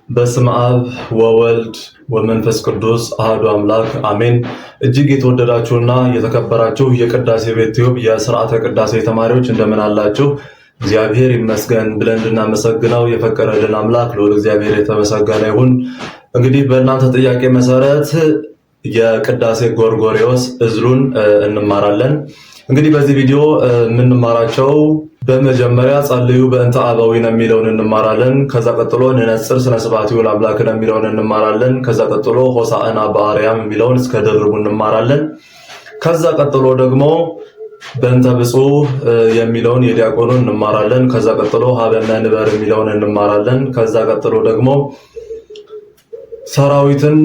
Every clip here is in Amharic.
በስመ አብ ወወልድ ወመንፈስ ቅዱስ አሐዱ አምላክ አሜን። እጅግ የተወደዳችሁና የተከበራችሁ የቅዳሴ ቤት ቲዩብ የስርዓተ ቅዳሴ ተማሪዎች እንደምን አላችሁ? እግዚአብሔር ይመስገን ብለን እንድናመሰግነው የፈቀደልን አምላክ ልዑል እግዚአብሔር የተመሰገነ ይሁን። እንግዲህ በእናንተ ጥያቄ መሰረት የቅዳሴ ጎርጎርዮስ እዝሉን እንማራለን። እንግዲህ በዚህ ቪዲዮ የምንማራቸው በመጀመሪያ ጸልዩ በእንተ አበዊነ የሚለውን እንማራለን። ከዛ ቀጥሎ ንነጽር ስነ ስብሐቲሁ ለአምላክነ የሚለውን እንማራለን። ከዛ ቀጥሎ ሆሳዕና በአርያም የሚለውን እስከ ድርቡ እንማራለን። ከዛ ቀጥሎ ደግሞ በእንተ ብፁዕ የሚለውን የዲያቆኑን እንማራለን። ከዛ ቀጥሎ ሀበነ ንበር የሚለውን እንማራለን። ከዛ ቀጥሎ ደግሞ ሰራዊትን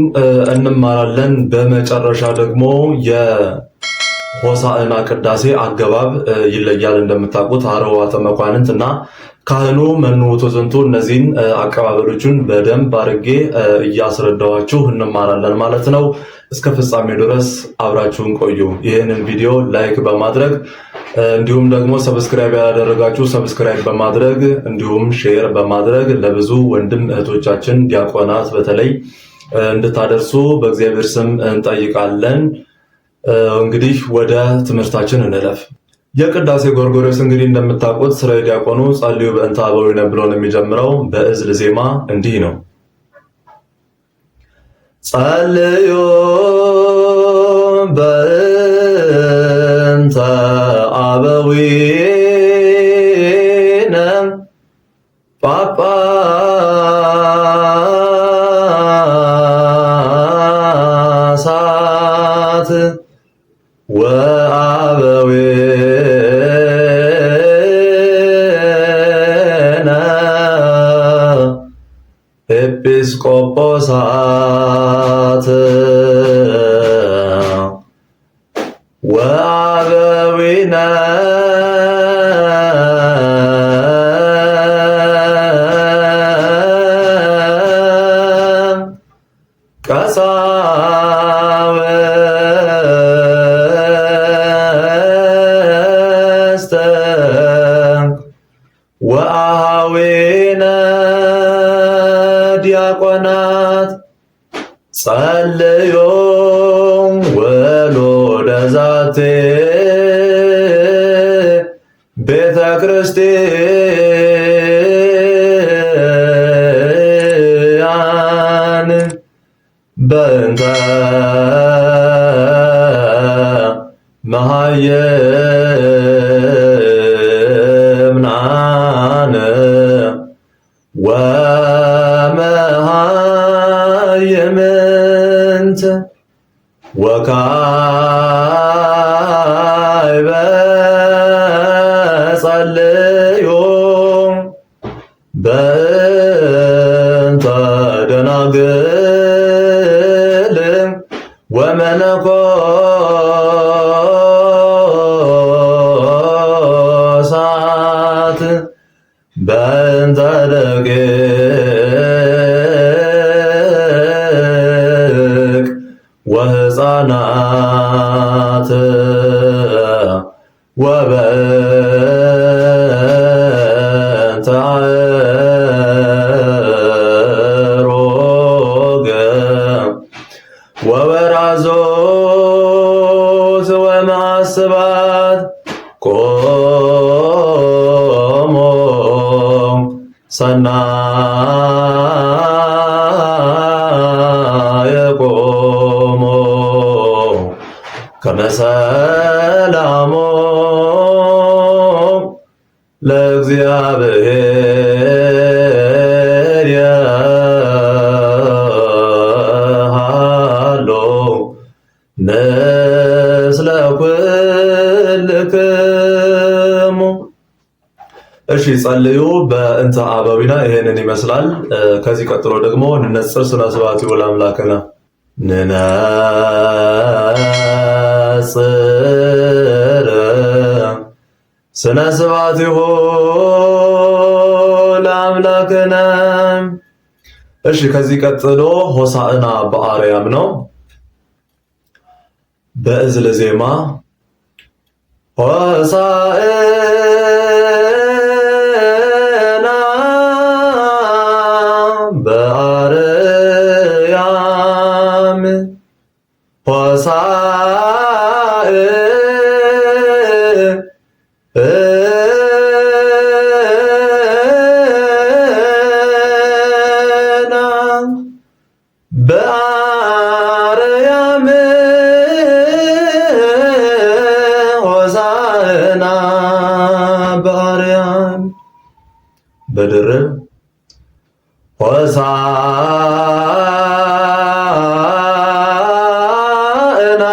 እንማራለን። በመጨረሻ ደግሞ የሆሳዕና ቅዳሴ አገባብ ይለያል። እንደምታውቁት አርዋተ መኳንንት እና ካህኑ መኑ ውእቱ ዝንቱ፣ እነዚህን አቀባበሎቹን በደንብ አድርጌ እያስረዳኋችሁ እንማራለን ማለት ነው። እስከ ፍጻሜው ድረስ አብራችሁን ቆዩ። ይህንን ቪዲዮ like በማድረግ፣ እንዲሁም ደግሞ subscribe ያላደረጋችሁ subscribe በማድረግ፣ እንዲሁም share በማድረግ ለብዙ ወንድም እህቶቻችን ዲያቆናት በተለይ እንድታደርሱ በእግዚአብሔር ስም እንጠይቃለን። እንግዲህ ወደ ትምህርታችን እንለፍ። የቅዳሴ ጎርጎርዮስ እንግዲህ እንደምታውቁት ስለ ዲያቆኑ ጸልዩ በእንተ አበዊነ ብሎ ነው የሚጀምረው። በእዝል ዜማ እንዲህ ነው። ጸልዩ በእንተ አበዊነ ጳጳሳት ወአበዊነ ኤጲስቆጶሳት ወአበዊነ ቀሳውስተ ወአኀዊነ ዲያቆናት ጸልዩ ወሎደ ዛቲ ቤተ ክርስቲያን በእንተ መሃይምናን ወመሃይምንት ወካዕበ ጸልዩ በእንተ ደናግል ወመነኮሳት በእንተ ደቂቅ ወሕፃናት ወበእንተ አእሩግ ወበራዞት ወመዓስባት ቆሞ ሰናየ ቆሞ ከመ ሰላሞ ለእግዚአብሔር የሃሎ ምስለ ኩልክሙ። እሺ፣ ጸልዩ በእንተ አበዊነ ይሄንን ይመስላል። ከዚህ ቀጥሎ ደግሞ ንነጽር ስነ ስብሐቲሁ ለአምላክነ። ንነጽር ስነ ስብሐቲሁ ለአምላክነ። እሺ፣ ከዚህ ቀጥሎ ሆሳዕና በአርያም ነው። በእዝል ዜማ ሆሳዕና በአርያም ሆሳዕና በአርያም ሆሳዕና በአርያም በድርብ ሆሳዕና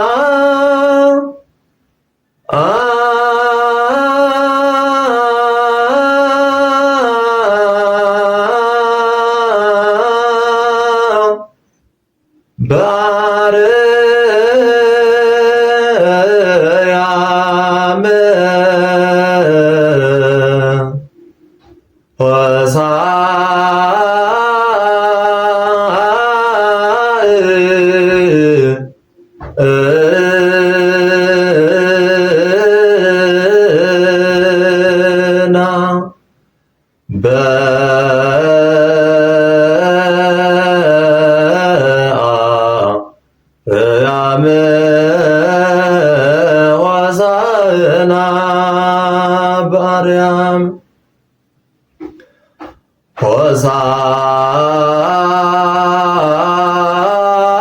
በአርያም ሆሳዕና በአርያም ሆሳዕና በአርያም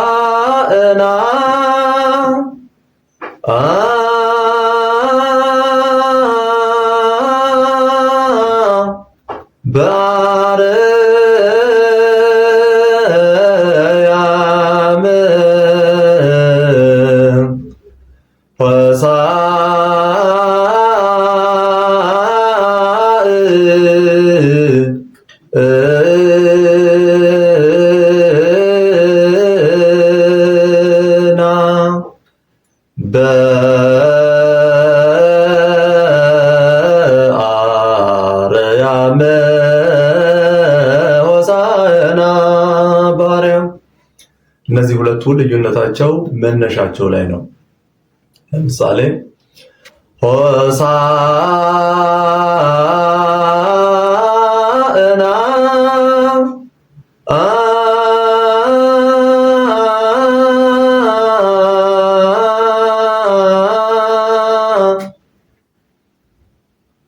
ሆሳዕና በአርያም ሆሳዕና በአርያም ሆሳዕና በአርያም። እነዚህ ሁለቱ ልዩነታቸው መነሻቸው ላይ ነው። ለምሳሌ ሆሳዕና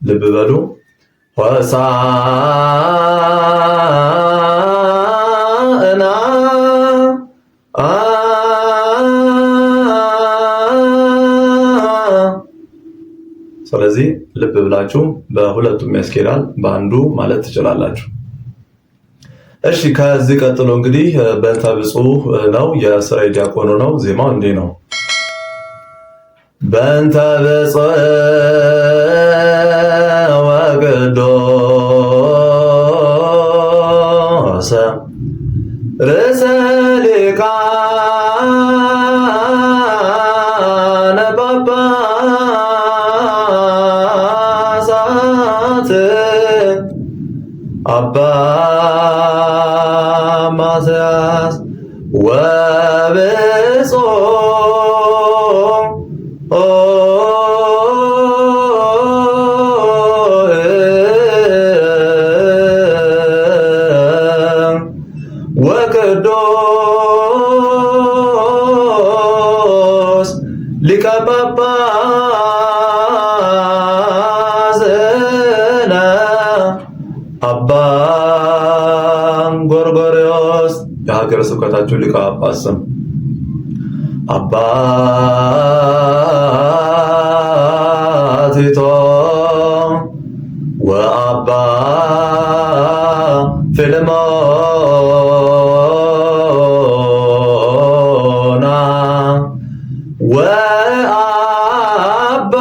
ልብ በሉ ሆሳዕና ስለዚህ ልብ ብላችሁ በሁለቱም ያስኬዳል፣ በአንዱ ማለት ትችላላችሁ። እሺ ከዚህ ቀጥሎ እንግዲህ በእንተ ብፁዕ ነው፣ የስራይ ዲያቆኑ ነው። ዜማው እንዲህ ነው። በእንተ ብፁዕ ወቅዱስ ርእሰ ሊቃነ ጳጳሳት አባ ማትያስ ወብፁዕ ወቅዱስ ሊቀ ጳጳስነ አባ ጎርጎርዮስ የሀገረ ስብከታችሁ ሊቀ ጳጳስ ስም አባ ቲቶ ወአባ ፊልሞና ወአባ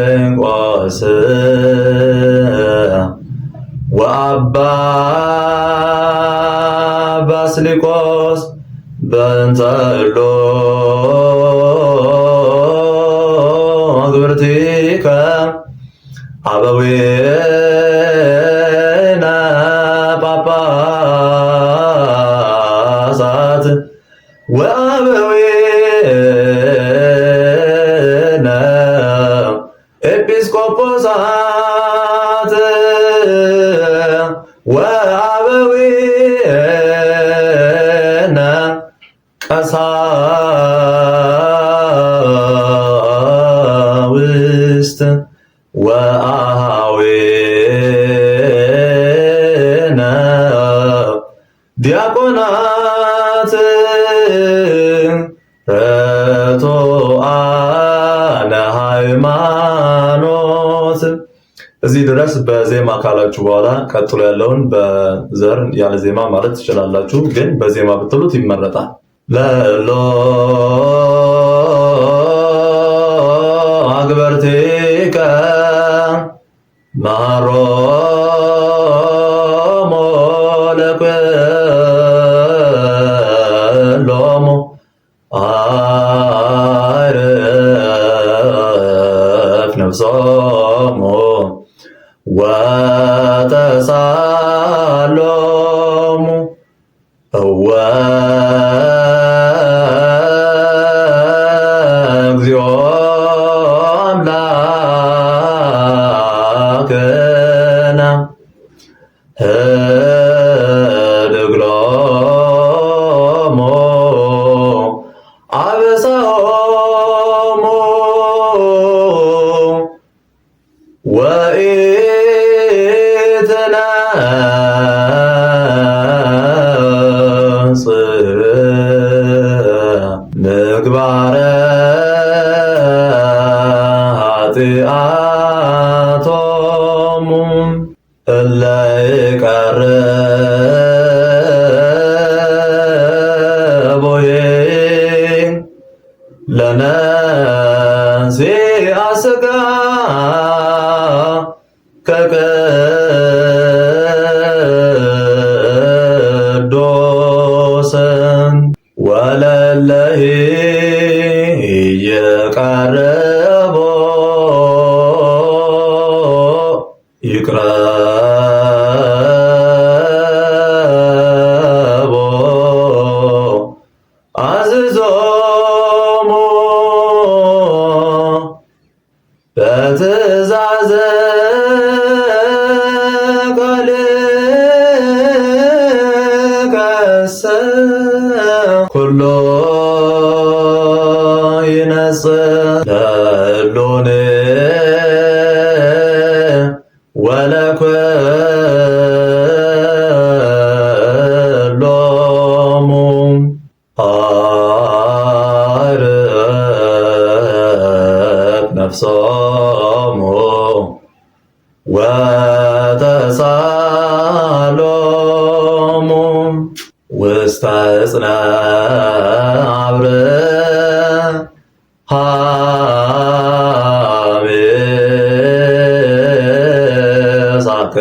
እንድራኔቆስ ወአባ ባስልቆስ በእንተ እሎ ግብርቲከ አበዊነ ጳጳሳት ወአበዊነ ቀሳውስት ወአኀዊነ ዲያቆናት ርቱዓነ ሃይማኖት። እዚህ ድረስ በዜማ ካላችሁ በኋላ ቀጥሎ ያለውን በዘር ያለ ዜማ ማለት ትችላላችሁ፣ ግን በዜማ ብትሉት ይመረጣል። ለሎ አግበርቲከ መሃሮሙ ለኵሎሙ አዕርፍ ነፍሶሙ ወተሳሎሙ እወ እግዚኦ አምላክነ ህድግ ሎሙ አበሳሆሙ ወኢትነጽር ምግባረ ኃጢአቶሙ እለ ይቀርቡየ ለነሲአ ሥጋ ከቅዱስ ወለለሂ ይቀርቦ ይቅረቦ አዝዞሙ በትእዛዘ ቃልከሰ ኩሎ ይነጽር ለእሉን ወለኵሎሙ አዕርፍ ነፍሶሙ ወተሳሎሙ ውስተ እጽነ አብርሃም ይስሐቅ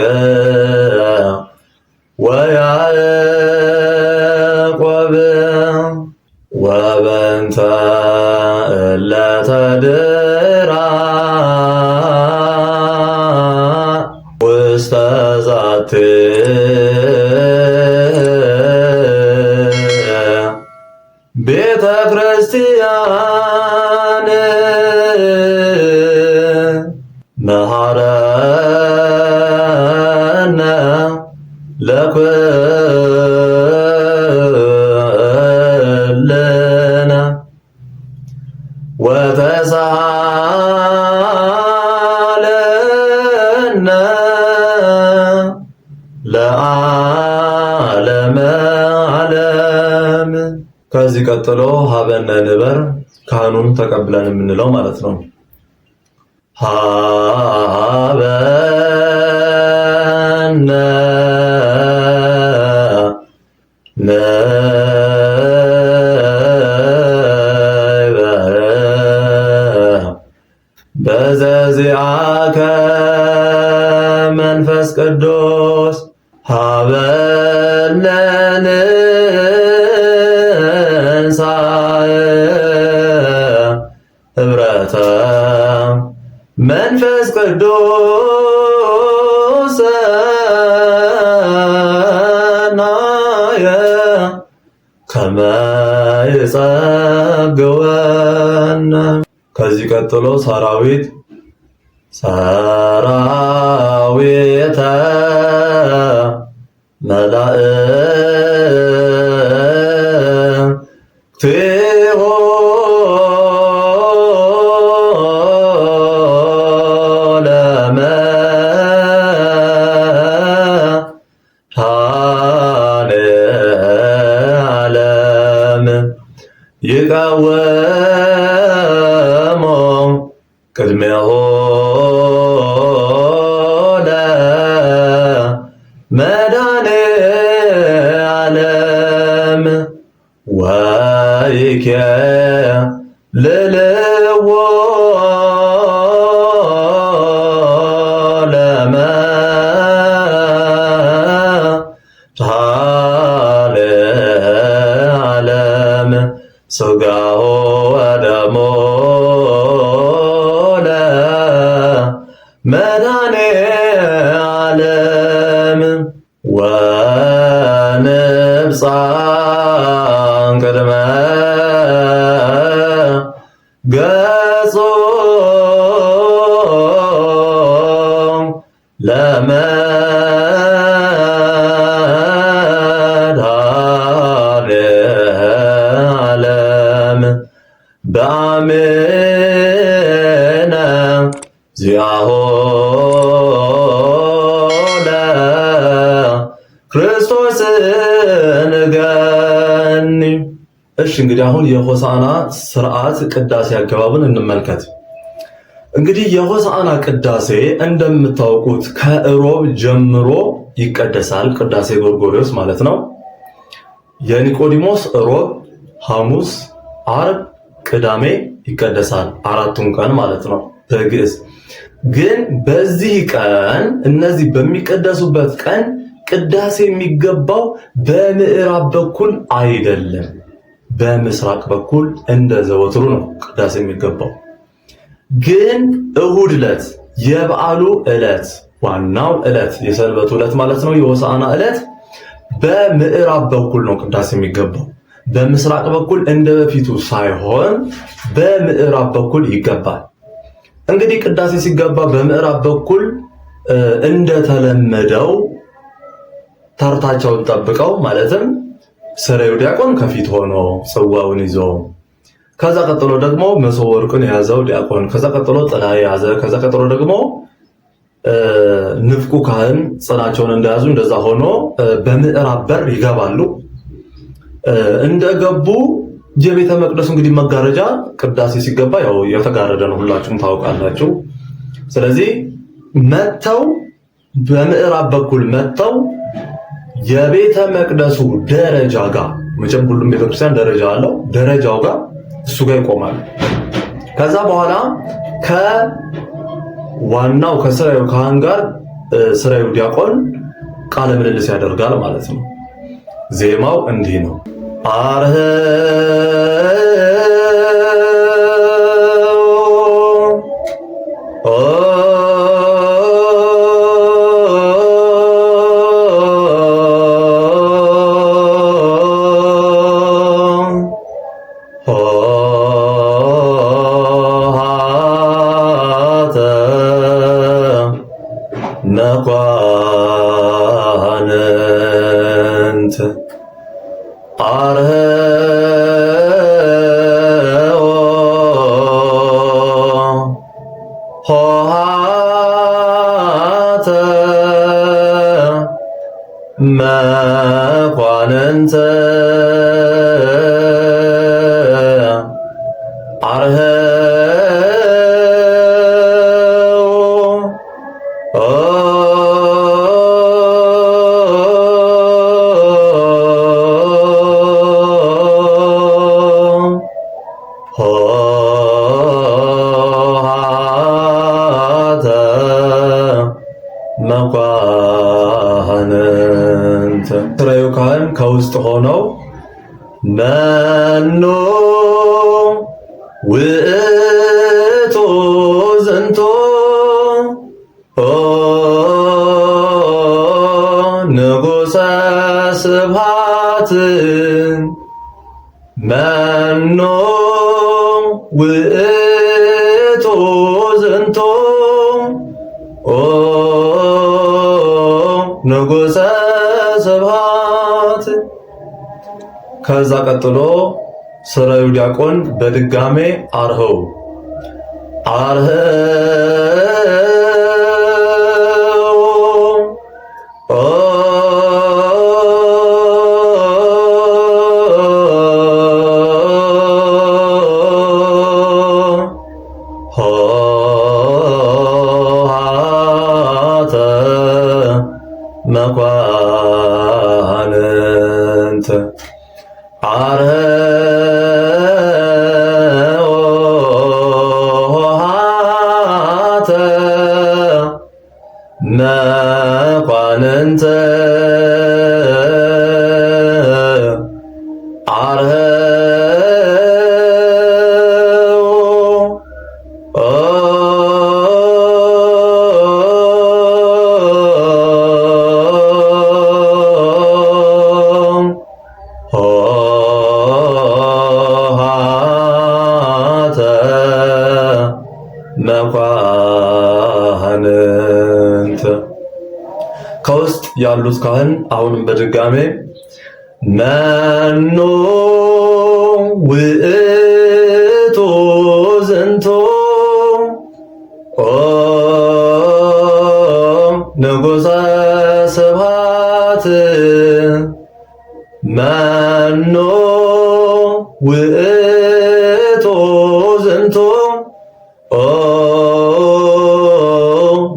ወያዕቆብ ወበእንተ እለ ተድራ ውስተ ዛቲ ቤተ ክርስቲያን መሐረነ ለኩልነ ወተሳሃለነ ለዓለመ ዓለም። ከዚህ ቀጥሎ ሀበነ ንበር ካህኑን ተቀብለን የምንለው ማለት ነው። ሀበነ ንበር በዘዚአከ መንፈስ ቅዱስ ሀበነ ንንሣኤ ኅብረተ መንፈስ ቅዱስ ናየ ከመ ይጸግወነ። ከዚህ ቀጥሎ ሰራዊት ሰራዊተ መላእክቲሁ ስብሐቲሁ ለመድኃኔዓለም ይቃወሞ ቅድሜሁ ለመድኃኔዓለም ወይኬልልዎ ለመድኃኔዓለም ሥጋሁ ወደሙ ለመድኃኔዓለም ወንብፃን ቅድመ ገጹ ለመድኃኔዓለም በአምነ ዚአሁ ለክርስቶስ ንገኒ። እሺ እንግዲህ አሁን የሆሳዕና ስርዓት ቅዳሴ አገባብን እንመልከት። እንግዲህ የሆሳዕና ቅዳሴ እንደምታውቁት ከእሮብ ጀምሮ ይቀደሳል። ቅዳሴ ጎርጎርዮስ ማለት ነው። የኒቆዲሞስ እሮብ፣ ሐሙስ፣ ዓርብ፣ ቅዳሜ ይቀደሳል። አራቱን ቀን ማለት ነው በግዕዝ። ግን በዚህ ቀን እነዚህ በሚቀደሱበት ቀን ቅዳሴ የሚገባው በምዕራብ በኩል አይደለም፣ በምስራቅ በኩል እንደ ዘወትሩ ነው ቅዳሴ የሚገባው። ግን እሁድ ዕለት የበዓሉ ዕለት ዋናው ዕለት የሰንበቱ ዕለት ማለት ነው፣ የሆሳዕና ዕለት በምዕራብ በኩል ነው ቅዳሴ የሚገባው። በምስራቅ በኩል እንደ በፊቱ ሳይሆን በምዕራብ በኩል ይገባል። እንግዲህ ቅዳሴ ሲገባ በምዕራብ በኩል እንደተለመደው ተርታቸውን ጠብቀው ማለትም ስራዩ ዲያቆን ከፊት ሆኖ ጽዋውን ይዞ፣ ከዛ ቀጥሎ ደግሞ መሶበ ወርቁን የያዘው ዲያቆን፣ ከዛ ቀጥሎ ጥላ የያዘ፣ ከዛ ቀጥሎ ደግሞ ንፍቁ ካህን ጽናቸውን እንደያዙ እንደዛ ሆኖ በምዕራብ በር ይገባሉ። እንደገቡ የቤተ መቅደሱ እንግዲህ መጋረጃ ቅዳሴ ሲገባ ያው የተጋረደ ነው፣ ሁላችሁም ታውቃላችሁ። ስለዚህ መተው በምዕራብ በኩል መተው የቤተ መቅደሱ ደረጃ ጋር፣ መቼም ሁሉም ቤተክርስቲያን ደረጃ አለው፣ ደረጃው ጋር እሱ ጋር ይቆማሉ። ከዛ በኋላ ከዋናው ከስራዩ ካህን ጋር ስራዩ ዲያቆን ቃለ ምልልስ ያደርጋል ማለት ነው። ዜማው እንዲህ ነው። አርህ ሆሃተ መኳንንት አርኅዎ ሆሃተ መኳንንት አርኅዎ ሆሃተ መኳንንት። ስራዩ ካህን ከውስጥ ሆነው መኑ ውእቱ ዝንቱ ንጉሠ ስብሐት መኑ ውእቱ ዝንቱ ንጉሠ ስብሐት። ከዛ ቀጥሎ ሠራዩ ዲያቆን በድጋሜ አርኅው አርኅው ሆሃተ መኳንንት አርኅው ሆሃተ መኳንንት አርኅው ሆሃተ መኳንንት። ከውስጥ ያሉት ካህን አሁንም በድጋሜ መኑ ውእቱ ዝንቱ ንጉሠ ስብሐት መኑ ውእቱ ዝንቱ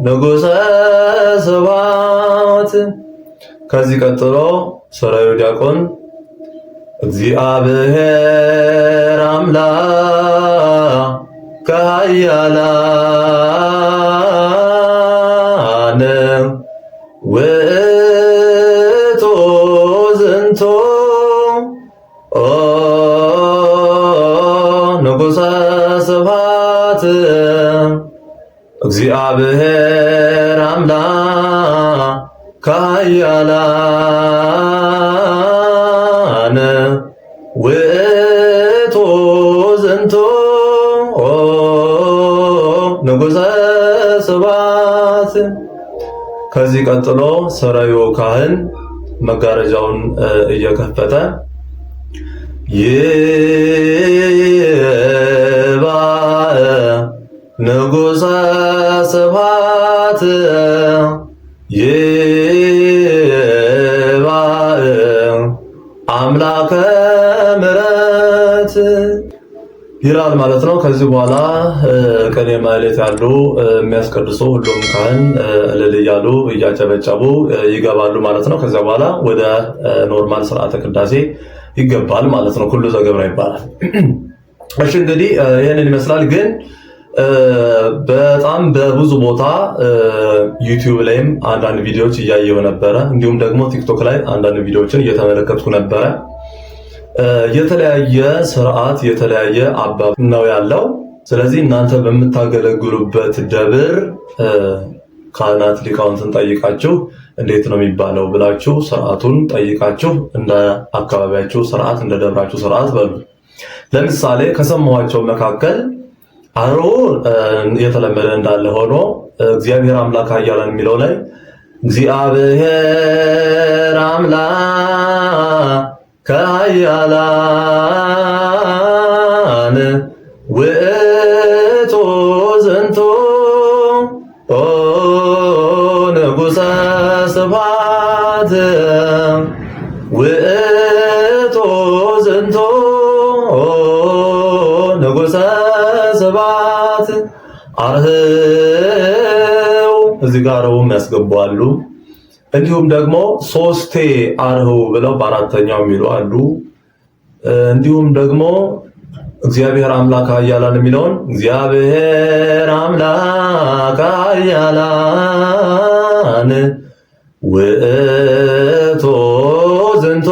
ንጉሠ ስብሐት። ከዚህ ቀጥሎ ሠራዩ ዲያቆን እግዚአብሔር አምላክ ኃያላን ውእቱ ዝንቱ ንጉሠ ስብሐት እግዚአብሔር አምላክ ኃያላን ውእቱ ዝንቱ ንጉሠ ስብሐት። ከዚህ ቀጥሎ ሠራዩ ካህን መጋረጃውን እየከፈተ ይባእ ንጉሠ ስብሐት ይባእ አምላከ ምሕረት ይላል ማለት ነው። ከዚህ በኋላ ቅኔ ማህሌት ያሉ የሚያስቀድሱ ሁሉም ካህን እልል እያሉ እያጨበጨቡ ይገባሉ ማለት ነው። ከዚያ በኋላ ወደ normal ስርዓተ ቅዳሴ ይገባል ማለት ነው። ኩሉ ዘገብረ ይባላል። እሺ እንግዲህ ይህንን ይመስላል። ግን በጣም በብዙ ቦታ ዩቲዩብ ላይም አንዳንድ ቪዲዮዎች እያየሁ ነበረ። እንዲሁም ደግሞ ቲክቶክ ላይ አንዳንድ ቪዲዮዎችን እየተመለከትኩ ነበረ። የተለያየ ስርዓት የተለያየ አባብ ነው ያለው። ስለዚህ እናንተ በምታገለግሉበት ደብር ካህናት ሊቃውንትን ጠይቃችሁ እንዴት ነው የሚባለው ብላችሁ ስርዓቱን ጠይቃችሁ እንደ አካባቢያችሁ ስርዓት እንደ ደብራችሁ ስርዓት በሉ። ለምሳሌ ከሰማኋቸው መካከል አርኅው የተለመደ እንዳለ ሆኖ እግዚአብሔር አምላክ ኃያላን የሚለው ላይ እግዚአብሔር አምላክ ኃያላን ውእቱ ዝንቱ ንጉሠ ስብሐት ውእቱ ዝንቱ ንጉሠ ስብሐት አርኅው እዚህ ጋር አርኅውም ያስገባሉ። እንዲሁም ደግሞ ሶስቴ አርኅው ብለው በአራተኛው የሚሉ አሉ። እንዲሁም ደግሞ እግዚአብሔር አምላክ ኃያላን የሚለውን እግዚአብሔር አምላክ ኃያላን ውእቱ ዝንቱ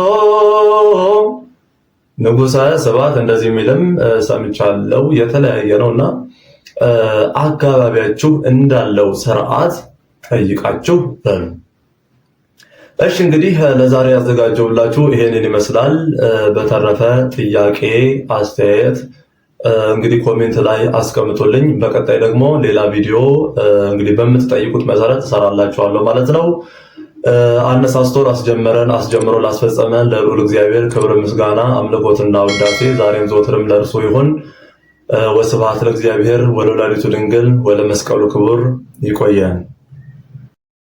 ንጉሠ ስብሐት እንደዚህ የሚልም ሰምቻለሁ። የተለያየ ነውና አካባቢያችሁ እንዳለው ስርዓት ጠይቃችሁ በሉ። እሺ እንግዲህ ለዛሬ ያዘጋጀሁላችሁ ይሄንን ይመስላል። በተረፈ ጥያቄ፣ አስተያየት እንግዲህ comment ላይ አስቀምጡልኝ። በቀጣይ ደግሞ ሌላ ቪዲዮ እንግዲህ በምትጠይቁት መሰረት እሰራላችኋለሁ ማለት ነው። አነሳስቶ ላስጀመረን አስጀምሮ ላስፈጸመን ለልዑል እግዚአብሔር ክብር ምስጋና አምልኮትና ውዳሴ ዛሬም ዘወትርም ለእርሱ ይሁን። ወስብሐት ለእግዚአብሔር ወለወላዲቱ ድንግል ወለመስቀሉ ክቡር። ይቆየን።